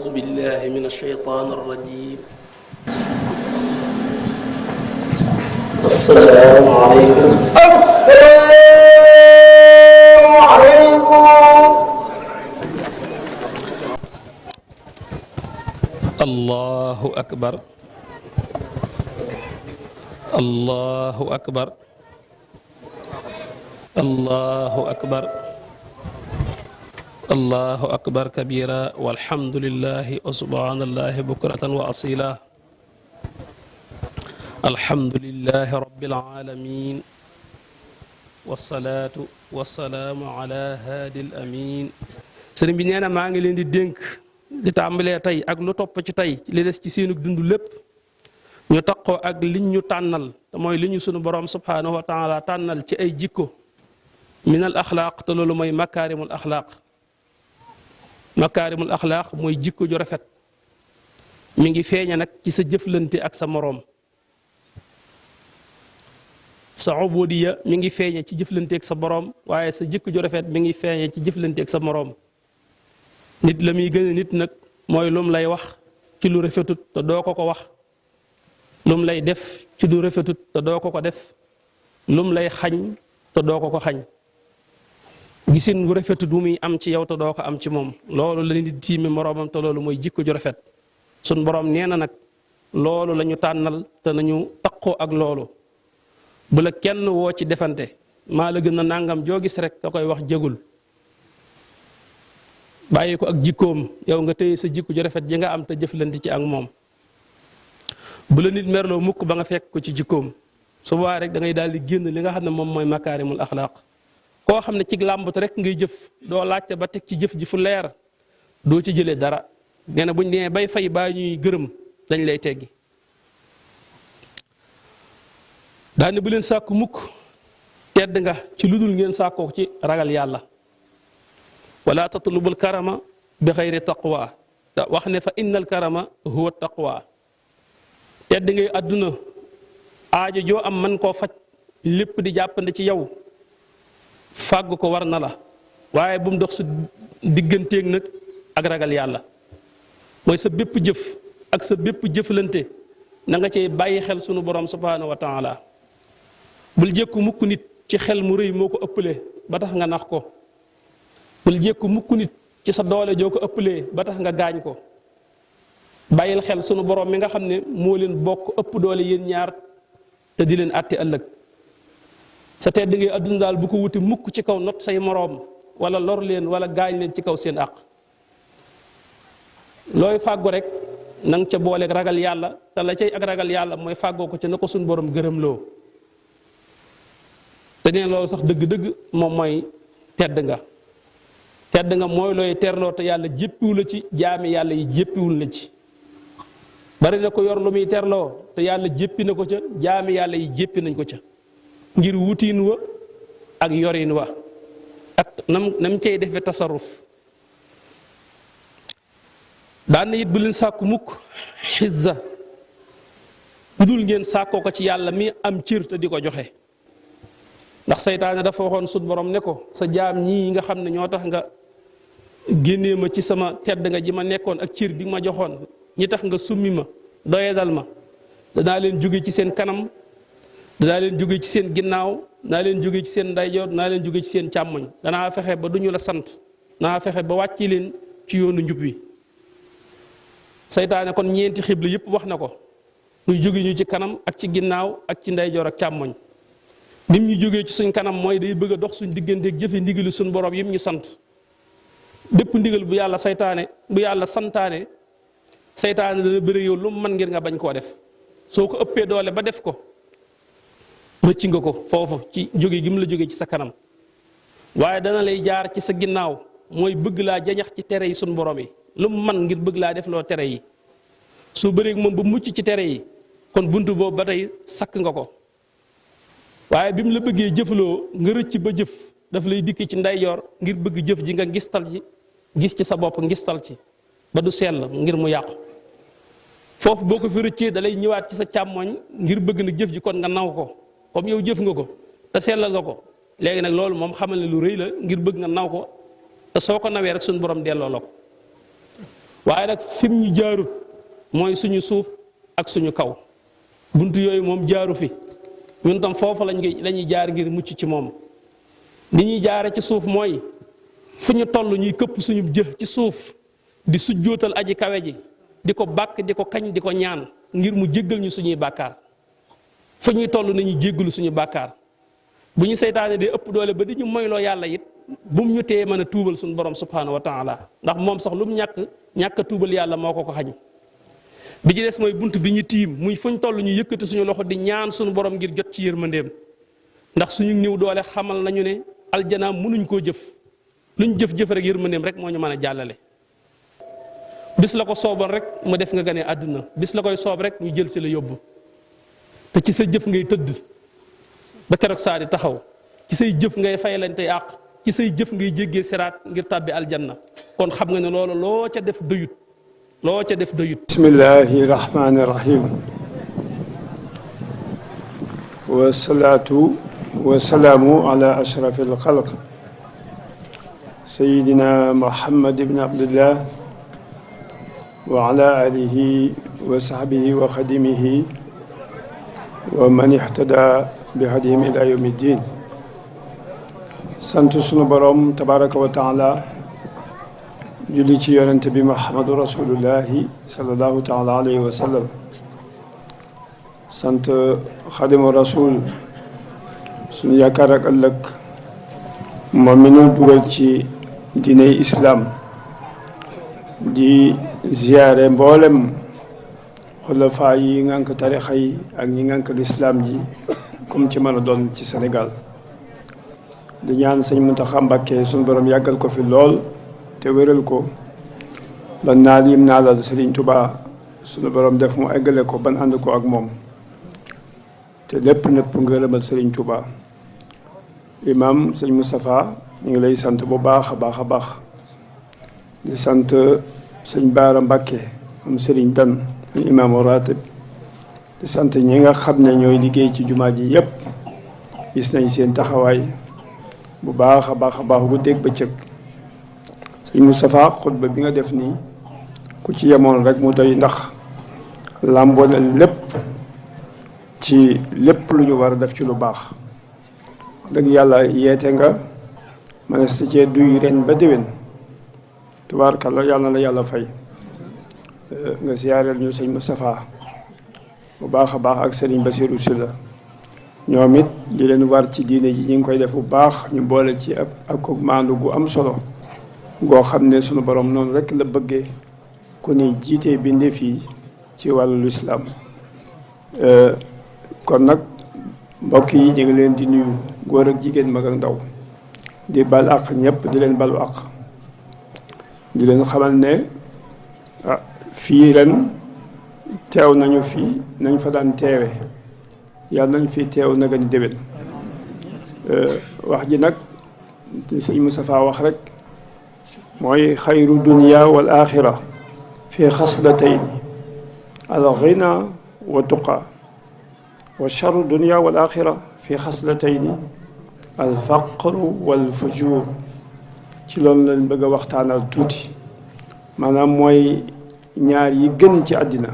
أعوذ بالله من الشيطان الرجيم. السلام عليكم. السلام عليكم. الله أكبر. الله أكبر. الله أكبر. الله أكبر كبيرا والحمد لله وسبحان الله بكرة وأصيلا. الحمد لله رب العالمين والصلاة والسلام على هادي الأمين. sëriñ bi nee na maa ngi leen di dénk di tàmbalee tey ak lu topp ci tey li des ci seenu dund lépp ñu taqoo ak liñ ñu tànnal te mooy li ñu sunu borom subhanahu wa taala tànnal ci ay jikko minal axlaaq te loolu mooy makaarimul axlaaq. makaarimul axlaaq mooy jikko ju rafet mi ngi feeña nag ci sa jëflante ak sa moroom. sa ubudiya mi ngi feeñe ci jëflante ak sa boroom waaye sa jikko ju rafet mi ngi feeñe ci jëflante ak sa moroom. nit la muy gën a nit nag mooy lum lay wax ci lu rafetut te doo ko ko wax, lum lay def ci lu rafetut te doo ko ko def, lum lay xañ te doo ko ko xañ. gisin gu rafetut bu muy am ci yow te doo ko am ci moom loolu la nit tiime moroomam te loolu mooy jikko ju rafet. sun boroom nee na nag loolu la ñu tànnal te nañu taqoo ak loolu. bu la kenn woo ci defante maa la gën a nàngam joo gis rek ka koy wax jégul bàyyi ko ak jikkoom yow nga téye sa jikko ju rafet ji nga am te jëflante ci ak moom. bu la nit merloo mukk ba nga fekk ko ci jikkoom su boobaa rek da ngay daal di génn li nga xam ne moom mooy makaarimul axlaaq. koo xam ne ci làmbatu rek ngay jëf doo laajte ba teg ci jëf ji fu leer doo ci jëlee dara nee na buñ nee bay fay baa ñuy gërëm dañ lay teggi. daane bu leen sàkku mukk tedd nga ci lu dul ngeen sàkkoo ci ragal yàlla. wala tatlubul karama bi xayri taqwa te wax ne fa innal karama huwa taqwa. tedd ngay àdduna aajo joo am man koo faj lépp di jàppande ci yow fàgg ko war na la waaye bu mu dox sa digganteeg nag ak ragal yàlla. mooy sa bépp jëf ak sa bépp jëflante na nga cey bàyyi xel sunu borom subhanahu wa taala. bul jékku mukk nit ci xel mu rëy moo ko ëppalee ba tax nga nax ko. bul jékku mukk nit ci sa doole joo ko ëppalee ba tax nga gaañ ko. bàyyil xel sunu borom mi nga xam ne moo leen bokk ëpp doole yéen ñaar te di leen àtte ëllëg. sa tedd ngay àdduna daal bu ko wuti mukk ci kaw not say moroom wala lor leen wala gaañ leen ci kaw seen àq. looy fàggu rek na nga ca booleeg ragal yàlla te la cay ak ragal yàlla mooy fàggoo ko ci na ko suñu borom gërëm loo. te neen loolu sax dëgg-dëgg moom mooy tedd nga. tedd nga mooy looy terloo te yàlla jéppiwu la ci jaami yàlla yi jéppiwul la ci. bari na ko yor lu muy terloo te yàlla jéppi na ko ca jaami yàlla yi jéppi nañ ko ca. ngir wutiin wa ak yorin wa ak nam cey defe tasarruf. daan na it bu leen sàkku mukk xizza bu dul ngeen sàkkoo ko ci yàlla mi am cër te di ko joxe. ndax seytaane dafa waxoon sut borom ne ko sa jaam ñii nga xam ne ñoo tax nga génnee ma ci sama tedd nga ji ma nekkoon ak cër bi ma joxoon ñi tax nga summi ma doyedal ma danaa leen jóge ci seen kanam danaa leen jóge ci seen ginnaaw danaa leen jóge ci seen ndeyjoor danaa leen jóge ci seen càmmoñ danaa fexe ba duñu la sant danaa fexe ba wàcci leen ci yoonu njub wi. seytaane kon ñeenti xibla yëpp wax na ko muy jóge ñu ci kanam ak ci ginnaaw ak ci ndeyjoor ak càmmoñ. nim ñu jógee ci suñ kanam mooy day bëgg a dox suñ digganteeg jëfe ndigali suñ borom yim ñu sant. bépp ndigal bu yàlla santaane seytaane dana bëri yow lu mu mën ngir nga bañ koo def. soo ko ëppee doole ba def ko rëcc nga ko foofu ci jóge gi mu la jóge ci sa kanam. waaye dana lay jaar ci sa ginnaaw mooy bëgg laa jañax ci tere yi suñ borom yi lu mu mën ngir bëgg laa def loo tere yi. soo bëree moom ba mucc ci tere yi kon buntu boobu ba tey sakk nga ko. waaye bi mu la bëggee jëfloo nga rëcc ba jëf daf lay dikk ci ndeyjoor ngir bëgg jëf ji nga ngistal ci gis ci sa bopp ngistal ci ba du sell ngir mu yàqu. foofu boo ko fi rëccee da lay ñëwaat ci sa càmmoñ ngir bëgg na jëf ji kon nga naw ko comme yow jëf nga ko te sellal nga ko léegi nag loolu moom xamal ne lu rëy la ngir bëgg nga naw ko te soo ko nawee rek suñu borom delloo la ko. waaye nag fim ñu jaarut mooy suñu suuf ak suñu kaw buntu yooyu moom jaaru fi ñun tam foofu lañuy jaar ngir mucc ci moom li ñuy jaare ci suuf mooy fu ñu toll ñuy këpp suñu jë ci suuf di sujjootal aji kawe ji di ko bàkk di ko kañ di ko ñaan ngir mu jéggal ñu suñuy bàkkaar fu ñuy toll nañuy jéggalu suñu bàkkaar bu ñu seytaane di ëpp doole ba di ñu moyloo yàlla it bum ñu tee mën a tuubal suñu borom subhanahu wa taala ndax moom sax lu mu ñàkk a tuubal yàlla moo ko xañ bi ci des mooy bunt bi ñu tiim muy fu ñu toll ñu yëkkati suñu loxo di ñaan suñu borom ngir jot ci yërmandeem ndax suñu néew doole xamal nañu ne aljanaam mënuñ koo jëf luñ jëf-jëf rek yërmandeem rek moo ñu mën a jàllale bis la ko sooboon rek mu def nga gane àdduna bis la koy soob rek ñu jël si la yóbbu te ci sa jëf ngay tëdd ba keroog saa di taxaw ci say jëf ngay fay lañ tey àq ci say jëf ngay jéggee siraat ngir tàbbi aljanna kon xam nga ne loolu loo ca def doyut bismillahi rahmani rahim wasalaatu wasalaamu ala ashraf alxalq sayidina muhammad ibn abdillah wa ala alihi wa sahbihi wa xadimihi wa man ihtada bi hadihim ila yawmi ddin sant sunu borom tabaraka wa taala julli ci yonente bi muhammadu rasulullahi sallallahu taala alayhi wa sallam sant xadimu rasul sunu yaakaar ak ëllëg moom mi nu dugal ci diiney islaam di ziyaare mboolem xulafaa yi ngànk tarixa yi ak ñi ngànk lislaam ji comme ci mën a doon ci Sénégal di ñaan sëñ Muntaxa Mbàkke sunu borom yàggal ko fi lool te wéral ko ba naal yim naalal Sëriñ Tuubaa sunu borom def mu eggale ko ban ànd ko ak moom te lépp ngërëmal Sëriñ Tuubaa imam sëñ Moustapha ñu ngi lay sant bu baax a baax a baax di sant sëñ Baara Mbàkke am Sëriñ Dan mu imaamu ratib di sant ñi nga xam ne ñooy liggéey ci jumaa ji yépp gis nañ seen taxawaay bu baax a baax guddeeg bëccëg sëñ Moustapha xutba bi nga def nii ku ci yemoon rek mu doy ndax làmboo na lépp ci lépp lu ñu war a def ci lu baax dëgg yàlla yeete nga ma si cee duy ren ba déwén tubaarkalla yàlla na la yàlla fay nga siyaareel ñu sëñ Moustapha bu baax a baax ak sëriñ Basiru Sylla ñoom it li leen war ci diine ji ñu ngi koy def bu baax ñu boole ci ak maandu gu am solo goo xam ne sunu borom noonu rek la bëggee ku ni jiitee bindeef yi ci wàllu lislaam kon nag mbokk yi ñu ngi leen di nuyu góor ak jigéen mag ak ndaw di bal àq ñëpp di leen balu àq di leen xamal ne fii ren teew nañu fii nañ fa daan teewe yàlla nañ fi teew naga ni déwén wax ji nag sëñ Moustapha wax rek mooy xayru dunia wal axira fi xaslatayni al ghina wa tuqa wa charru dunia wal axira fi xaslatayni al faqru wal fujur ci loolu lañ bëgg a waxtaanal tuuti maanaam mooy ñaar yi gën ci àddina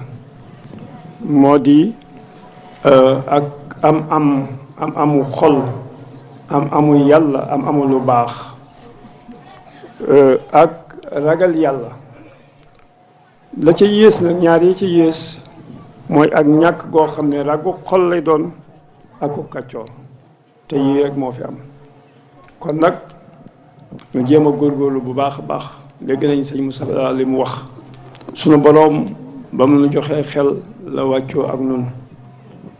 moo di ak amu xol amu yàlla amu lu baax ak ragal yàlla la ca yées nag ñaar yi ca yées mooy ak ñàkk goo xam ne ragu xol lay doon ak ku kàccoor te yii rek moo fi am kon nag ñu jéem a góorgóorlu bu baax a baax dégg nañ sëñ Moussa li mu wax sunu boroom ba mu nu joxee xel la wàccoo ak nun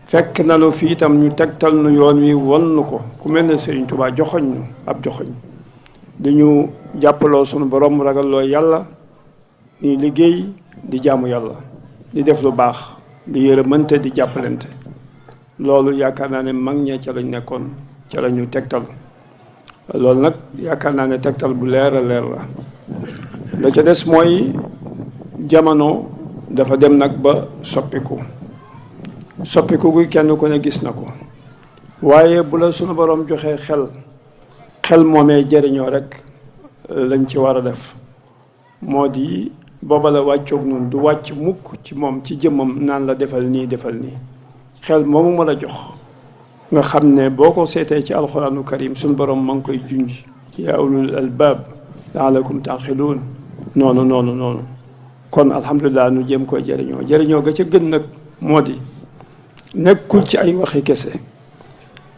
fekk nanu fii itam ñu tegtal nu yoon wi won nu ko ku mel ne Sëriñ Tuubaa joxoñ nu ab joxoñ di ñu jàppaloo sunu borom ragalloo yàlla ñuy liggéey di jaamu yàlla di def lu baax di yërëmante di jàppalante loolu yaakaar naa ne mag ñee ca lañ nekkoon ca la ñu tegtal loolu nag yaakaar naa ne tegtal bu leer a leer la ca des mooy jamono dafa dem nag ba soppiku gi kenn ku ne gis na ko waaye bu la sunu borom joxee xel moomee jëriñoo rek lañ ci war a def moo di booba la wàccoog noonu du wàcc mukk ci moom ci jëmmam naan la defal nii defal nii xel moomu ma la jox nga xam ne boo ko seetee ci alxuraanu karim suñ borom ma ngi koy junj yaa ulul albaab laalakum taaxiluun noonu kon alhamdulilah nu jéem koy jëriñoo ga ca gën nag moo di nekkul ci ay waxi kese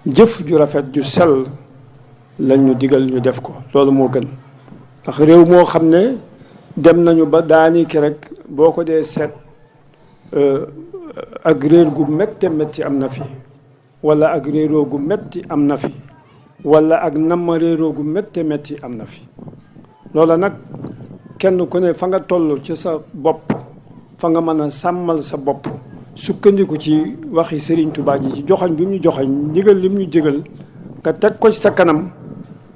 jëf ju rafet ju sell lañ ñu digal ñu def ko loolu moo gën ndax réew moo xam ne dem nañu ba daaniki rek boo ko dee seet ak réer gu métti am na fi wala ak réeroo gu métti am na fi wala ak namma réeroo gu métti am na fi loola nag kenn ku ne fa nga toll ci sa bopp fa nga mën a sàmmal sa bopp sukkandiku ci waxi Serigne Touba ji ci joxañ bi mu ñu joxañ ndigal li mu ñu digal nga teg ko ci sa kanam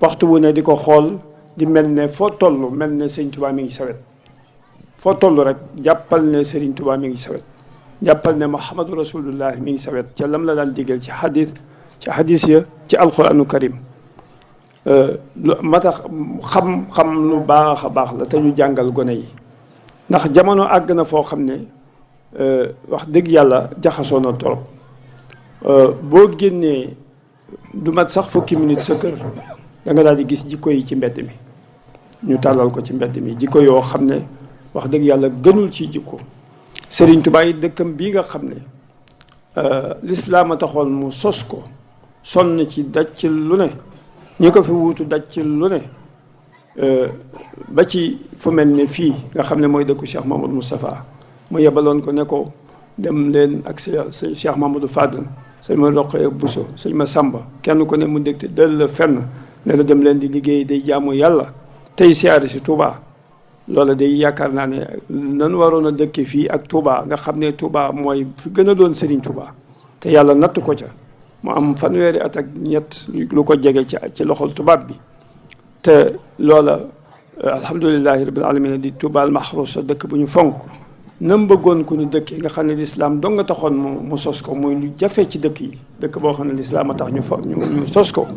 waxtu wu ne di ko xool di mel ne foo toll mel ne Serigne Touba mi ngi sawet foo toll rek jàppal ne Serigne Touba mi ngi sawet jàppal ne Muhammadu Rasulullah mi ngi sawet ca lam la daan digal ci hadis ya ci alquranu karim ma tax xam lu baax a baax la te ñu jàngal gone yi ndax jamono àgg na foo xam ne wax dëgg yàlla jaxasoo na torop boo génnee du mat sax fukki minute sa kër da nga daal di gis jikko yi ci mbedd mi ñu tàllal ko ci mbedd mi jikko yoo xam ne wax dëgg yàlla gënul ci jikko Serigne Touba yi dëkkam bii nga xam ne lislaam a taxoon mu sos ko sonn ci daj ci lu ne ñi ko fi wuutu daj ci lu ne ba ci fu mel ne fii nga xam ne mooy dëkku Cheikh Mamadou Moustapha mu yebaloon ko ne ko dem leen ak sëñ Cheikh Mamadou Fadl sëñ ma Roqee Bousso sëñ ma Samba kenn ku ne mu dégte dal la fenn ne la dem leen di liggéey day jaamu yàlla tey siyaare si Touba loola day yaakaar naa ne nan waroon a dëkke fii ak Touba nga xam ne Touba mooy fi gën a doon Serigne Touba te yàlla natt ko ca mu am fanweeri at ak ñett lu ko jege ci loxol tubaab bi te loola alhamdulilahi rabbil alamin di Touba al mahrousa dëkk bu ñu fonk nam bëggoon ku ñu dëkkee nga xam ne lislaam dong nga taxoon mu sos ko muy lu jafe ci dëkk yi dëkk boo xam ne lislaam a tax ñu sos ko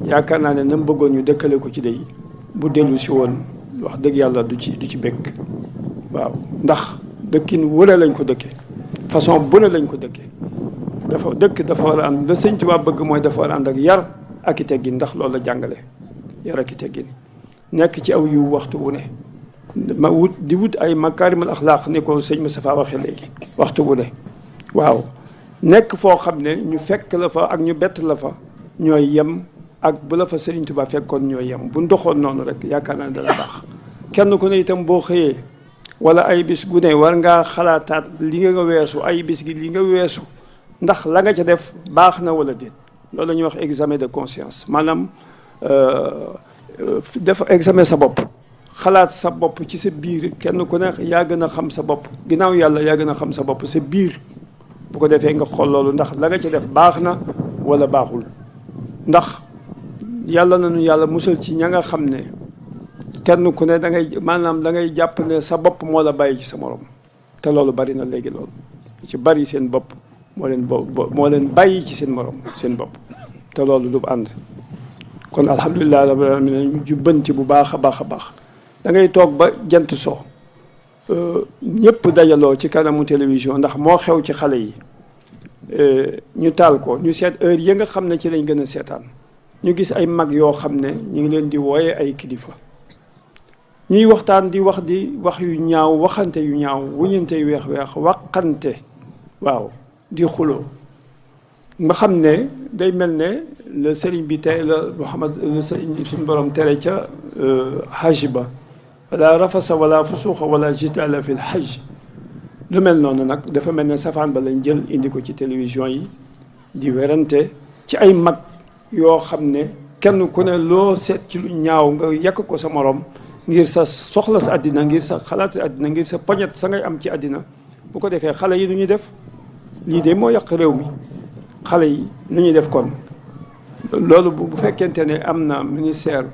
yaakaar naa ne nam bëggoon ñu dëkkale ko ci day bu dellu si woon wax dëgg yàlla du ci bëgg waaw ndax dëkkin wële lañ ko dëkke façon bu ne lañ ko dëkke dafa war a ànd la Sëñ Tuubaa bëgg mooy dafa war a ànd ak yar ak i teggin ndax loolu la jàngale yar ak i teggin nekk ci aw yu waxtu wu ne di wut ay makaarimal axlaaq ni ko sëñ Moustapha waxee léegi waxtu wu ne waaw nekk foo xam ne ñu fekk la fa ak ñu bett la fa ñooy yem ak bu la fa Sëriñ Tuubaa fekkoon ñooy yem bu ndoxoon noonu rek yaakaar naa dana baax kenn ku ne itam boo xëyee wala ay bis gu ne war ngaa xalaataat li nga weesu ay bis gi li nga weesu ndax la nga ca def baax na wala déet loolu la ñuy wax examen de conscience maanaam def examen sa bopp xalaat sa bopp ci sa biir kenn ku ne yaa gën a xam sa bopp ginnaaw yàlla yaa gën a xam sa bopp sa biir bu ko defee nga xool loolu ndax la nga ca def baax na wala baaxul ndax yàlla nañu yàlla musal ci ña nga xam ne kenn ku ne da ngay jàpp ne sa bopp moo la bàyyi ci sa morom te loolu bari na léegi loolu ci bari seen bopp moo leen bàyyi ci seen morom seen bopp te loolu du ànd kon alhamdulilah rabbil alamin ñu jubbanti bu baax a baax a baax da ngay toog ba jant so ñëpp dajaloo ci kanamu télévision ndax moo xew ci xale yi ñu taal ko ñu seet heure yi nga xam ne ci lañ gën a seetaan ñu gis ay mag yoo xam ne ñu ngi leen di wooye ay kilifa ñuy waxtaan di wax yu ñaaw waxante yu ñaaw wuñante yu weex waxante waaw di xuloo nga xam ne day mel ne le sëriñ bi tey la Muhammad le sëriñ suñu borom tere ca hajj ba wala rafasa wala fusuuxa wala jidaala fi l hajj lu mel noonu nag dafa mel ne safaan ba lañ jël indi ko ci télévision yi di werante ci ay mag yoo xam ne kenn ku ne loo seet ci lu ñaaw nga yàq ko sa morom ngir sa soxla sa àddina ngir sa xalaat sa àddina ngir sa poñet sa ngay am ci àddina bu ko defee xale yi nu ñuy def lii de moo yàq réew mi xale yi nu ñuy def kon loolu bu fekkente ne am na ministère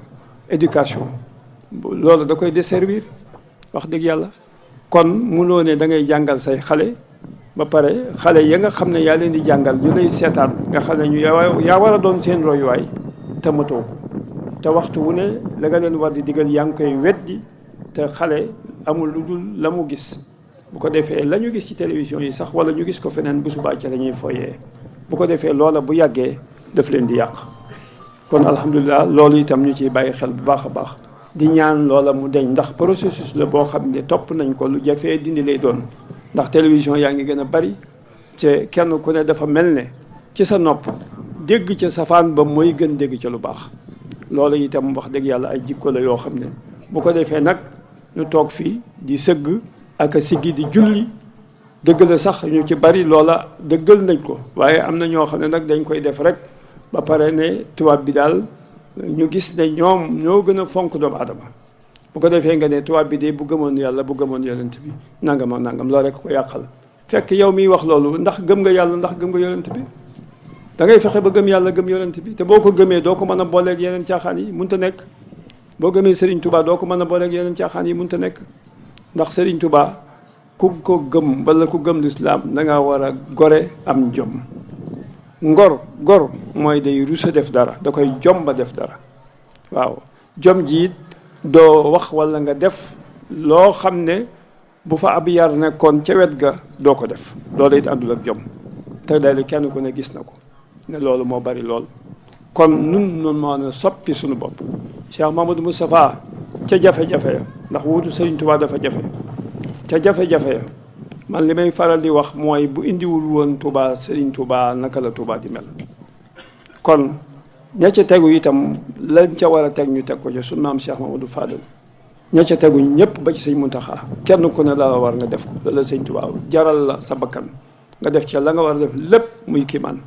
éducation loolu da koy desservir wax dëgg yàlla kon munoo ne da ngay jàngal say xale ba pare xale ya nga xam ne yaa leen di jàngal ñu lay seetaan nga xam ne ñu yaa war a doon seen royuwaay te matoo ko te waxtu wu ne la nga leen war di digal yaa ngi koy weddi te xale amul lu dul la mu gis bu ko defee la ñu gis ci télévision yi sax wala ñu gis ko feneen bu subaa ca la ñuy foyee bu ko defee loola bu yàggee daf leen di yàq kon alhamdulilah loolu itam ñu ciy bàyyi xel bu baax a baax di ñaan loola mu deñ ndax processus la boo xam ne topp nañ ko lu jafee dindi lay doon ndax télévision yaa ngi gën a bari te kenn ku ne dafa mel ne ci sa nopp dégg ca safaan ba mooy gën dégg ca lu baax loolu itam wax dëgg yàlla ay jikko la yoo xam ne bu ko defee nag ñu toog fii di sëgg ak a siggi di julli dëgg la sax ñu ci bari loola dëggal nañ ko waaye am na ñoo xam ne nag dañ koy def rek ba pare ne tubaab bi daal ñu gis ne ñoom ñoo gën a fonk doomu aadama bu ko defee nga ne tubaab bi de bu gëmoon yàlla bu gëmoon yonent bi nangam ak nangam loolu rek ko yàqal fekk yow miy wax loolu ndax gëm nga yàlla ndax gëm nga yonent bi da ngay fexe ba gëm yàlla gëm yonent bi te boo ko gëmee doo ko mën a booleeg yeneen caaxaan yi mënut a nekk boo gëmee Serigne Touba doo ko mën a booleeg yeneen caaxaan yi mënut a nekk ndax Serigne Touba ku ko gëm wala ku gëm lislaam da nga war a gore am jom gor mooy day rusa def dara da koy jom ba def dara waaw jom ji it doo wax wala nga def loo xam ne bu fa ab yar nekkoon ca wet ga doo ko def loolu it àndul ak jom te day kenn ku ne gis na ko ne loolu moo bari lool kon nun mën a soppi suñu bopp Cheikh Mamadou Moustapha ca jafe-jafe ya ndax wuutu Serigne Touba dafa jafe ca jafe-jafe ya man li may faral di wax mooy bu indiwul woon Touba Serigne Touba naka la Touba di mel kon ña ca tegu itam lañ ca war a teg ñu teg ko ca sunu maam Cheikh Mamadou Fadel ña ca tegu ñëpp ba ci sëñ Muntaxa kenn ku ne la war nga def ko la sëñ Touba jaral la sa bakkan nga def ca la nga war a def lépp muy kiimaan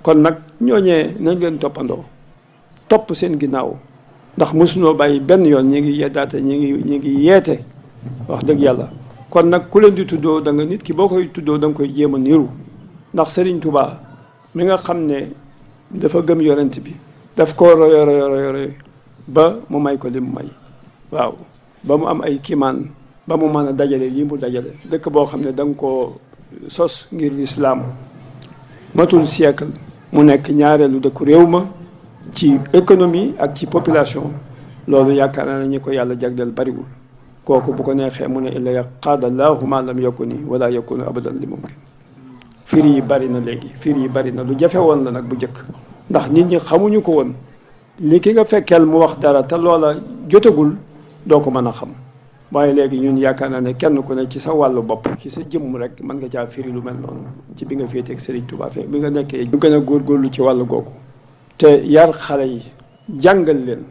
kon nag ñooñee nañ leen toppandoo topp seen ginnaaw ndax mosunoo bàyyi benn yoon ñi ngi yeddaate ñi ngi yeete wax dëgg yàlla kon nag ku leen di tuddoo da nga nit ki boo koy tuddoo da nga koy jéem a niru ndax Serigne Touba mi nga xam ne dafa gëm yonent bi daf ko roy ba mu may ko li mu may waaw ba mu am ay kiimaan ba mu mën a dajale lii mu dajale dëkk boo xam ne da nga koo sos ngir lislaam matul siècle mu nekk ñaareelu dëkku réew ma ci économie ak ci population loolu yaakaar naa ne ñi ko yàlla jagleel bariwul kooku bu ko neexee mu ne illa qaadallahu ma lam yakuni wala yakunu abadan li mumkin firi yi bari na léegi firi yi bari na lu jafe woon la nag bu njëkk ndax nit ñi xamuñu ko woon li ki nga fekkeel mu wax dara te loola jotagul doo ko mën a xam waaye léegi ñun yaakaar naa ne kenn ku ne ci sa wàllu bopp ci sa jëmm rek mën nga caa firi lu mel noonu ci bi nga féeteeg Serigne Touba fekk bi nga nekkee ñu gën a góorgóorlu ci wàllu googu te yar xale yi jàngal leen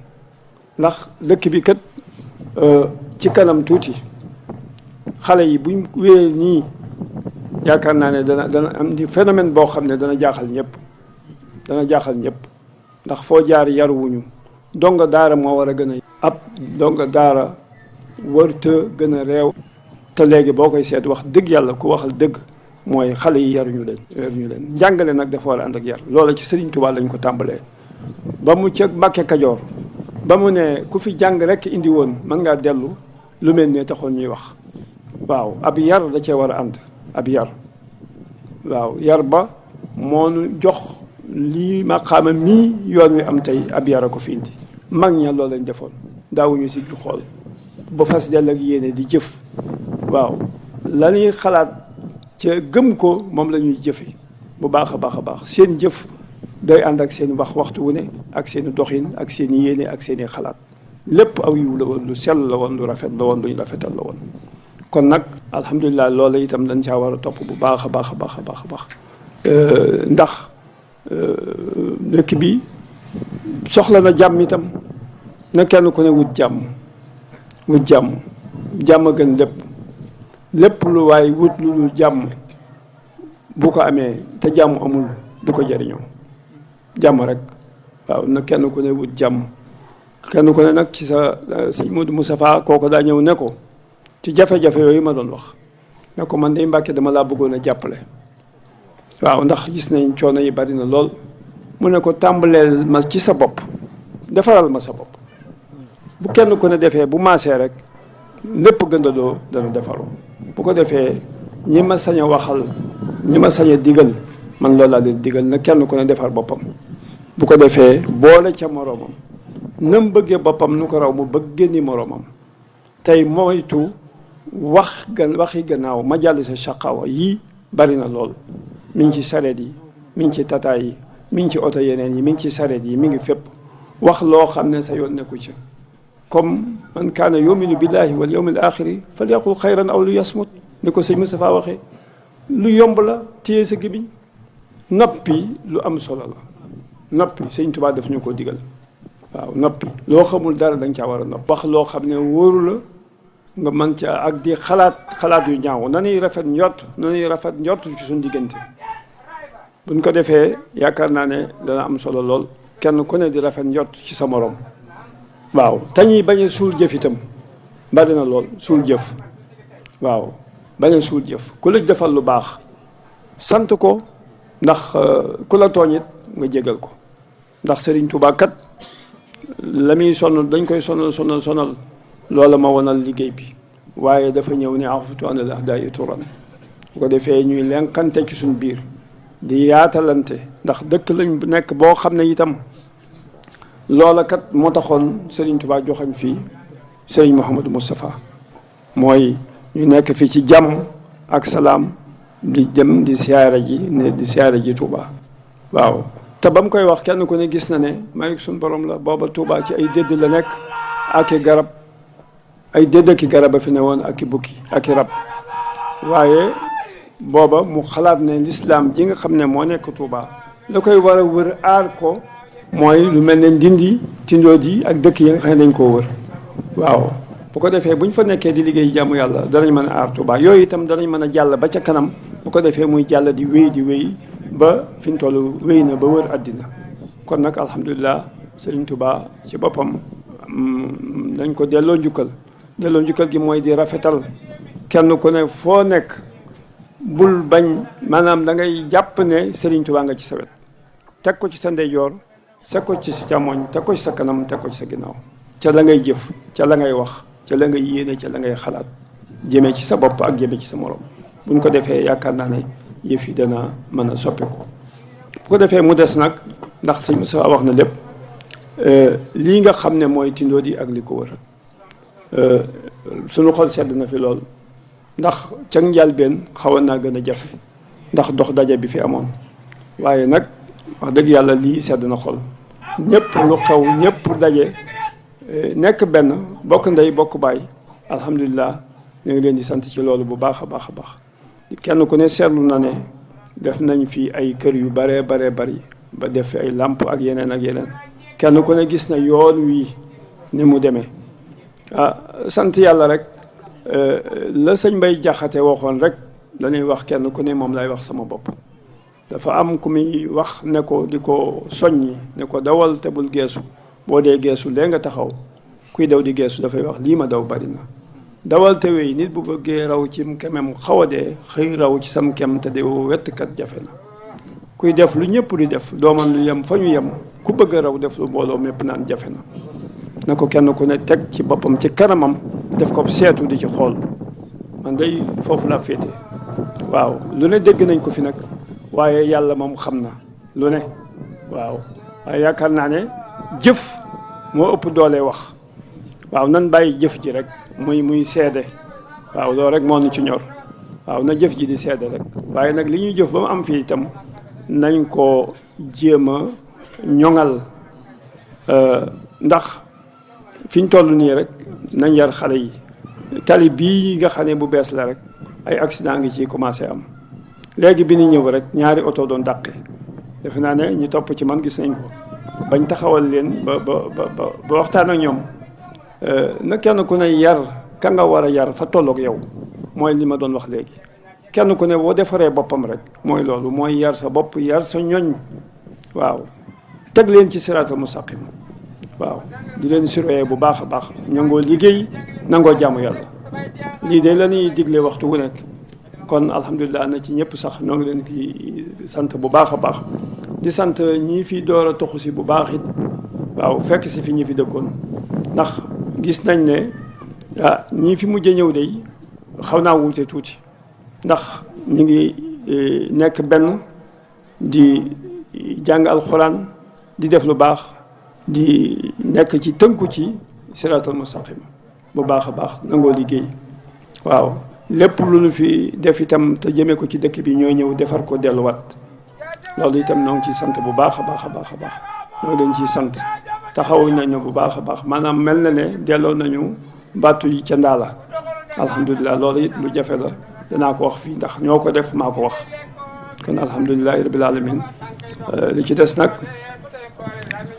ndax dëkk bi kat ci kanam tuuti xale yi buñ wéyee nii yaakaar naa ne dana am di phénomène boo xam ne dana jaaxal ñëpp ndax foo jaar yaruwuñu donga daara moo war a gën a ab donga daara warta gën a réew te léegi boo koy seet wax dëgg yàlla ku waxal dëgg mooy xale yi yaruñu leen njàngale nag dafa war a ànd ak yar loola ci Serigne Touba lañ ko tàmbalee ba mu ca Mbàkke Kajoor ba mu ne ku fi jàng rek indi woon mën ngaa dellu lu mel ne taxoon ñuy wax waaw ab yar da cee war a ànd ab yar waaw yar ba moo nu jox lii maqaama mii yoon wi am tey ab yar a ko fi indi mag ña loolu lañ defoon daawuñu si xool ba fas dell ak yéene di jëf waaw la ñuy xalaat ca gëm ko moom la ñuy jëfe bu baax a baax seen jëf day ànd ak seen waxtu wu ne ak seen doxin ak seen yéene ak seen i xalaat lépp aw yiw la woon lu sell la woon lu rafet la woon luñ rafetal la woon kon nag alhamdulilah loola itam dañ caa war a topp bu baax a baax ndax dëkk bi soxla na jàmm itam na kenn ku ne wut jàmm gën lépp lu waaye wut lu jàmm bu ko amee te jàmm amul du ko jëriñoo jàmm rek waaw na kenn ku ne wut jàmm kenn ku ne nag ci sa sëñ Modou Moustapha kooku daa ñëw ne ko ci jafe-jafe yooyu ma doon wax ne ko man day Mbàkke dama laa bëggoon a jàppale waaw ndax gis nañ coono yi bari na lool mu ne ko tàmbaleel ma ci sa bopp defaral ma sa bopp bu kenn ku ne defee bu maasee rek lépp gëndaloo dana defaru bu ko defee ñi ma sañ a waxal ñi ma sañ a digal man loolu laa leen digal na kenn ku ne defar boppam bu ko defee boole ca moroomam nam bëggee boppam nu ko raw mu bëggee ni moroomam tey moytu waxi gannaaw majalisa shaqawa yii bari na lool. mi ngi ci sareet yi mi ngi ci tata yi mi ngi ci oto yeneen yi mi ngi ci sareet yi mi ngi fépp wax loo xam ne sa yoon nekku ci comme man kaana yuminu billahi wal yawmil axiri falyaqul xayran aw lu yasmut ni ko sëñ Moustapha waxee lu yomb la téye sa gémmiñ noppi lu am solo la noppi sëñ Tuubaa daf ñu ko digal waaw noppi loo xamul dara da nga caa war a noppi wax loo xam ne wóoru la nga mën ca ak di xalaat yu ñaaw nanuy rafet njort ci suñu diggante buñ ko defee yaakaar naa ne dana am solo lool kenn ku ne di rafet njort ci sa morom waaw tañuy bañ a suul jëf itam bari na lool suul jëf waaw bañ a suul jëf ku la defal lu baax sant ko ndax ku la tooñ it nga jégal ko ndax Serigne Touba kat la muy sonn dañ koy sonal loola ma wonal liggéey bi waaye dafa ñëw ne afutu anal ahdayi turan bu ko defee ñuy lenkante ci suñ biir di yaatalante ndax dëkk lañ nekk boo xam ne itam loola kat moo taxoon Serigne Touba joxañ fii Serigne Mouhamadou Moustapha mooy ñu nekk fii ci jàmm ak salaam di dem di siyaara ji Touba waaw te ba mu koy wax kenn ku ne gis na ne may suñ borom la booba Touba ci ay dédd la nekk ak i garab ay dédd ki garab a fi ne woon ak i bukki ak i rab waaye booba mu xalaat ne lislaam ji nga xam ne moo nekk Touba la koy war a wër aar ko mooy lu mel ne Ndindi Tindoodi yi ak dëkk yi nga xam ne dañ koo wër waaw bu ko defee bu ñu fa nekkee di liggéey jàmm yàlla danañ mën a aar Touba yooyu itam danañ mën a jàll ba ca kanam bu ko defee muy jàll di wéy ba fi ñu toll wéy na ba wër àddina kon nag alhamdulilah Serigne Touba ci boppam dañ ko delloo njukkal gi mooy di rafetal kenn ku ne foo nekk bul bañ maanaam da ngay jàpp ne Serigne Touba nga ci sa wet teg ko ci sa ndeyjoor teg ko ci sa càmmoñ teg ko ci sa kanam teg ko ci sa ginnaaw ca la ngay jëf ca la ngay wax ca la ngay yéene ca la ngay xalaat jëmee ci sa bopp ak jëmee ci sa morom buñ ko defee yaakaar naa ne yëf yi dana mën a soppeeku bu ko defee mu des nag ndax sëñ Moussa wax na lépp lii nga xam ne mooy Tindoodi ak li ko wër suñu xol sedd na fi lool ndax ca njëlbéen xawoon naa gën a jafe ndax dox daje bi fi amoon waaye nag wax dëgg yàlla lii sedd na xol ñëpp lu xew ñëpp daje nekk benn bokk ndey bokk baay alhamdulilah ñu ngi leen di sant ci loolu bu baax a baax a baax kenn ku ne seetlu na ne def nañ fi ay kër yu baree bari ba def fi ay làmp ak yeneen kenn ku ne gis na yoon wii ni mu demee sant yàlla rek la sëñ Mbay Jaxate waxoon rek dañuy wax kenn ku ne moom lay wax sama bopp dafa am ku muy wax ne ko di ko soññi ne ko dawal te bul geesu boo dee geesu lee nga taxaw kuy daw di geesu dafay wax lii ma daw bari na dawal te wéy nit bu bëggee raw ci kemem xaw a dee xëy raw ci sam kem te de wettkat jafe na kuy def lu ñëpp di def dooman lu yem fa ñu yem ku bëgg a raw def lu mbooloo mépp naan jafe na ko kenn ku ne teg ci boppam ci kanamam def ko seetu di ci xool man day foofu laa féete waaw lu ne dégg nañ ko fi nag waaye yàlla moom xam na lu ne waaw waaye yaakaar naa ne jëf moo ëpp doole wax waaw nan bàyyi jëf ji rek muy seede waaw loolu rek moo nu ci ñor waaw na jëf ji di seede rek waaye nag li ñuy jëf ba mu am fii itam nañ ko jéem a ñoŋal ndax fi ñu toll nii rek nañ yar xale yi tali bii nga xam ne bu bees la rek ay accident ngi ci commencé am léegi bi ñu ñëw rek ñaari oto doon dàqe defe naa ne ñu topp ci man gis nañ ko bañ taxawal leen ba waxtaan ak ñoom na kenn ku ne yar ka nga war a yar fa tolloog yow mooy li ma doon wax léegi kenn ku ne boo defaree boppam rek mooy loolu mooy yar sa bopp yar sa ñoñ waaw teg leen ci siraatal mustaqim waaw di leen surveiller bu baax a baax ñangoo liggéey nangoo jaamu yàlla lii de la ñuy digle waxtu wu nekk kon alhamdulilah na ci ñëpp sax ñoo ngi leen ki sant bu baax a baax di sant ñii fi door a toxu si bu baax it waaw fekk si fi ñi fi dëkkoon ndax gis nañ ne ñii fi mujj ñëw de xaw naa wuute tuuti ndax ñu ngi nekk benn di jàng alxuraan di def lu baax di nekk ci tënku ci siraatal mustaqim bu baax a baax nangoo liggéey waaw lépp lu ñu fi def itam te jëmee ko ci dëkk bi ñooy ñëw defar ko delluwaat loolu itam noo ngi ciy sant bu baax a baax a baax a baax ñoo ngi leen ciy sant taxawuñ nañu bu baax a baax maanaam mel na ne delloo nañu battu yi ca ndaala alhamdulilah loolu it lu jafe la danaa ko wax fii ndax ñoo ko def maa ko wax kon alhamdulilahi rabbil alamin li ci des nag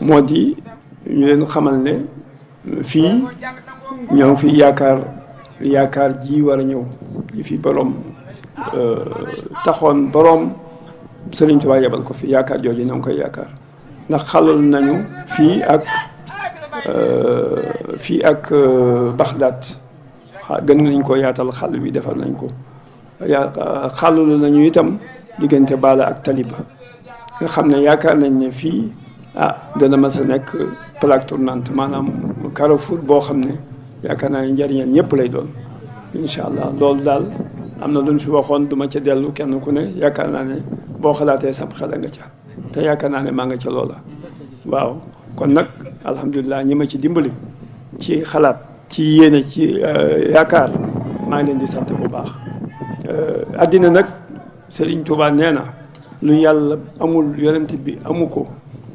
moo di ñu leen xamal ne fii ñoo ngi fi yaakaar ji war a ñëw yi fi borom taxoon borom Sëriñ Tuubaa yebal ko fi yaakaar jooju ñoo ngi koy yaakaar ndax xalal nañu fii ak Baxdaad gën nañ ko yaatal xàll bi defar nañ ko xàllalu nañu itam diggante Baala ak Taliba nga xam ne yaakaar nañ ne fii dana mas a nekk plaque tournante maanaam carrefour boo xam ne yaakaar naa ne njëriñal ñëpp lay doon incha allah loolu daal am na lu ñu fi waxoon duma ca dellu kenn ku ne yaakaar naa ne boo xalaatee sam xel nga ca te yaakaar naa ne maa nga ca loola waaw kon nag alhamdulilah ñi ma ci dimbali ci xalaat ci yéene ci yaakaar maa ngi leen di sant bu baax addina nag Sëriñ Tuubaa nee na lu yàlla amul yonent bi amu ko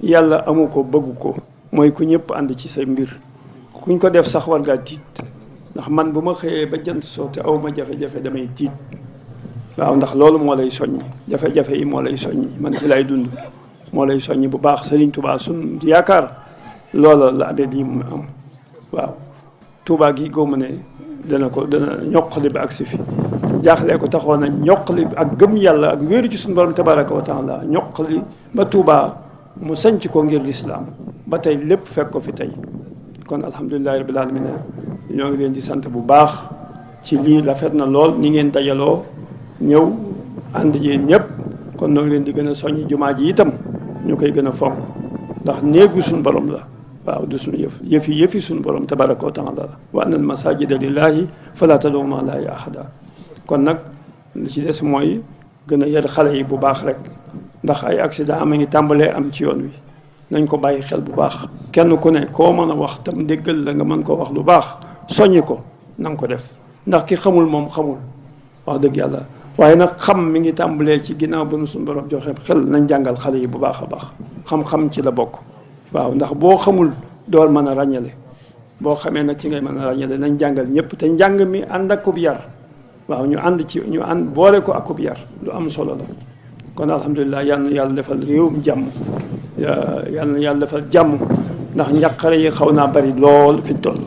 yàlla amu ko bëggu ko mooy ku ñëpp ànd ci say mbir kuñ ko def sax war ngaa tiit ndax man bu ma xëyee ba jant soo te aw ma jafe-jafe damay tiit waaw ndax loolu moo lay soññi jafe-jafe yi moo lay soññi man ci lay dund moo lay soññi bu baax Sëriñ Tuubaa sun yaakaar loola la amee lii mu am waaw Tuubaa gi góob ma ne dana ñoqali ba agsi fi jaaxlee ko taxoon na ñoqali ak gëm yàlla ak wéeru ci suñu borom tabaraka wa taala ñoqali ba Tuubaa mu sanc ko ngir lislaam ba tey lépp fekk ko fi tey kon alhamdulilahi rabbil alamin ñoo ngi leen di sant bu baax ci lii rafet na lool ni ngeen dajaloo ñëw ànd yéen ñëpp kon ñoo ngi leen di gën a soññi jumaa ji itam ñu koy gën a fonk ndax néegu suñu borom la waaw du suñu yëfi suñu borom tabaraka wa taala wa anna al masajida lillahi fala tad'u ma'a llahi ahada kon nag li ci des mooy gën a yar xale yi bu baax rek ndax ay accident am ngi tàmbalee am ci yoon wi nañ ko bàyyi xel bu baax kenn ku ne koo mën a wax tam déggal la nga mën koo wax lu baax soññi ko na nga ko def ndax ki xamul moom xamul wax dëgg yàlla waaye nag xam mi ngi tàmbalee ci ginnaaw ba nu suñu borom joxe xel nañ jàngal xale yi bu baax a baax xam-xam ci la bokk waaw ndax boo xamul dool mën a ràññale boo xamee nag ci ngay mën a ràññale nañ jàngal ñëpp te njàng mi ànd ak kub yar waaw ñu ànd boole ko ak kub yar lu am solo la kon alhamdulilah yal na yàlla defal réewum jàmm yal na yàlla defal jàmm ndax njàqare yi xaw naa bari lool fi toll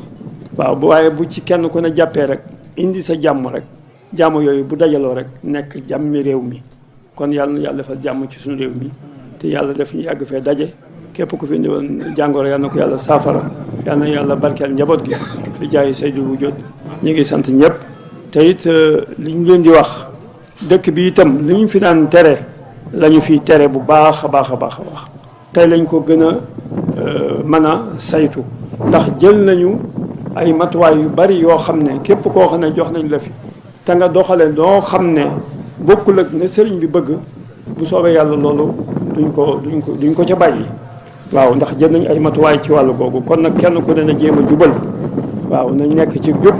waaw waaye bu ci kenn ku ne jàppee rek indi sa jàmm rek jàmm yooyu bu dajaloo rek nekk jàmmi réew mi kon yal na yàlla defal jàmm ci suñu réew mi te yàlla def ñu yàgg fee daje képp ku fi indi woon jàngoro yal na ko yàlla saafara yal na yàlla barkeel njaboot gi di jaay Seydul Wujud ñu ngi sant ñëpp te it li ñu leen di wax dëkk bi itam li ñu fi daan tere la ñu fiy tere bu baax a baax a baax a baax tey lañ ko gën a mën a saytu ndax jël nañu ay matuwaay yu bari yoo xam ne képp koo xam ne jox nañ la fi te nga doxale noo xam ne bokkul ak ne sëriñ bi bëgg bu soobee yàlla loolu duñ ko ca bàyyi waaw ndax jël nañ ay matuwaay ci wàllu googu kon nag kenn ku ne na jéem a jubal waaw nañ nekk ci jub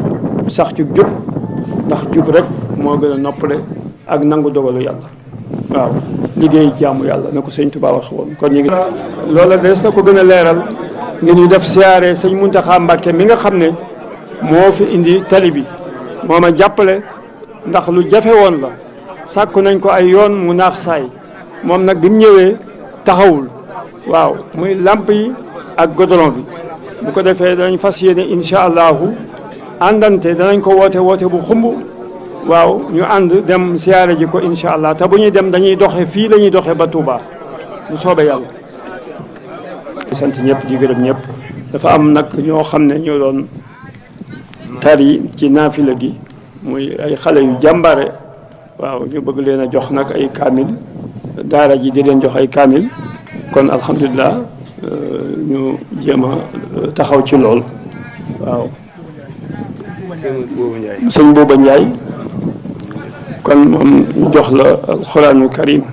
sax ci jub ndax jub rek moo gën a noppale ak nangu dogalu yàlla waaw liggéey jaamu yàlla na ko sëñ Tuubaa wax woon kon ñu ngi loola des na ko gën a leeral ngir ñu def siyaare sëñ Muntaxa Mbàkke mi nga xam ne moo fi indi tali bi moo ma jàppale ndax lu jafe woon la sàkku nañ ko ay yoon mu naax saay moom nag bi mu ñëwee taxawul waaw muy làmp yi ak goudron bi bu ko defee danañ fas yéene incha allahu àndante danañ ko woote bu xumb waaw ñu ànd dem siyaare ji ko incha allah te bu ñuy dem dañuy doxe fii la ñuy doxe ba Touba bu soobee yàlla sant ñëpp di gërëm ñëpp dafa am nag ñoo xam ne ñoo doon tari ci naafila gi muy ay xale yu jàmbare waaw ñu bëgg leen a jox nag ay kaamil daara ji di leen jox ay kaamil kon alhamdulilah ñu jéem a taxaw ci lool waaw sëñ Bouba Ndiaye kon moom ñu jox la alquraanul karim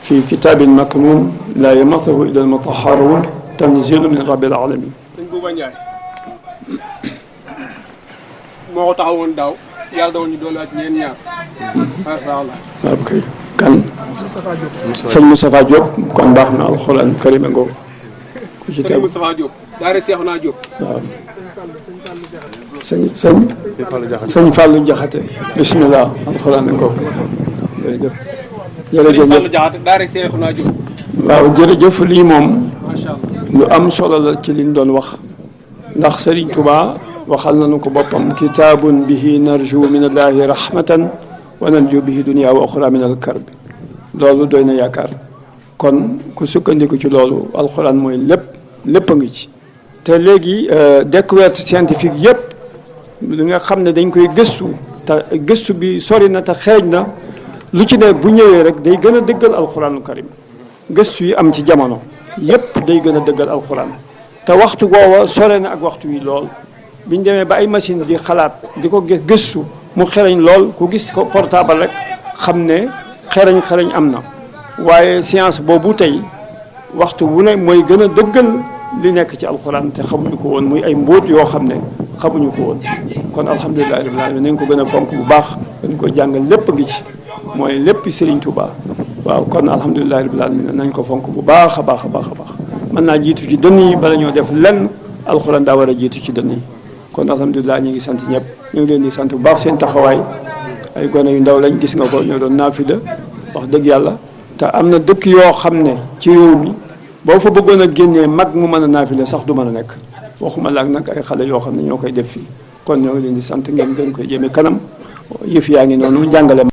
fi kitaabin maknuun laa yamassuhu illa al-mutahharuun tanziilun min rabbil aalamiin. Sëñ Bouba Ndiaye moo ko taxawoon daaw yàlla doon ñu doole ak ñeen ñaar macha allah. waaw kay kan sëñ Moustapha Diop kon baax na alxuraan karima ngoo ku ci sëñ tegu Moustapha Diop daare Seexuna Diop. waaw sëñ Fallou Jaxate bismillah alxuraan ngoo jërëjëf Sëriñ Fallou Jaxate daare Seexuna Diop. waaw jërëjëf lii moom macha allah. lu am solo la ci liñ doon wax ndax Serigne Touba waxal nañu ko boppam kitaabun bihi narju min allahi rahmatan wa nanju bihi dunia wa oxra min al karbi loolu doy na yaakaar kon ku sukkandiku ci loolu alxuraan mooy lépp a ngi ci te léegi découverte scientifique yëpp li nga xam ne dañ koy gëstu te gëstu bi sori na te xeeñ na lu ci ne bu ñëwee rek day gën a dëggal alxuraanu karim gëstu yi am ci jamono yëpp day gën a dëggal alxuraan te waxtu woowa sore na ak waxtu wi lool biñ demee ba ay machine di xalaat di ko gëstu mu xereñ lool ku gis ko portable rek xam ne xereñ am na waaye science boobu tey waxtu wu ne mooy gën a dëggal li nekk ci alxuraan te xamuñu ko woon muy ay mbóot yoo xam ne xamuñu ko woon kon alhamdulilahi rabbil alamin nañ ko gën a fonk bu baax dañ ko jàngal lépp ngi ci mooy lépp Serigne Touba waaw kon alhamdulilahi rabbil alamin nañ ko fonk bu baax a baax a baax a baax mën naa jiitu ci dënn yi bala ñoo def lenn alxuraan daa war a jiitu ci dënn yi kon alhamdulilah ñu ngi sant ñëpp ñu ngi leen di sant bu baax seen taxawaay ay gone yu ndaw lañ gis nga ko ñoo doon naafila wax dëgg yàlla te am na dëkk yoo xam ne ci réew mi boo fa bëggoon a génnee mag mu mën a naafila sax du mën a nekk waxuma laak nag ay xale yoo xam ne ñoo koy def fii kon ñoo ngi leen di sant ngeen gën koy jëmee kanam yëf yaa ngi noonu jàngale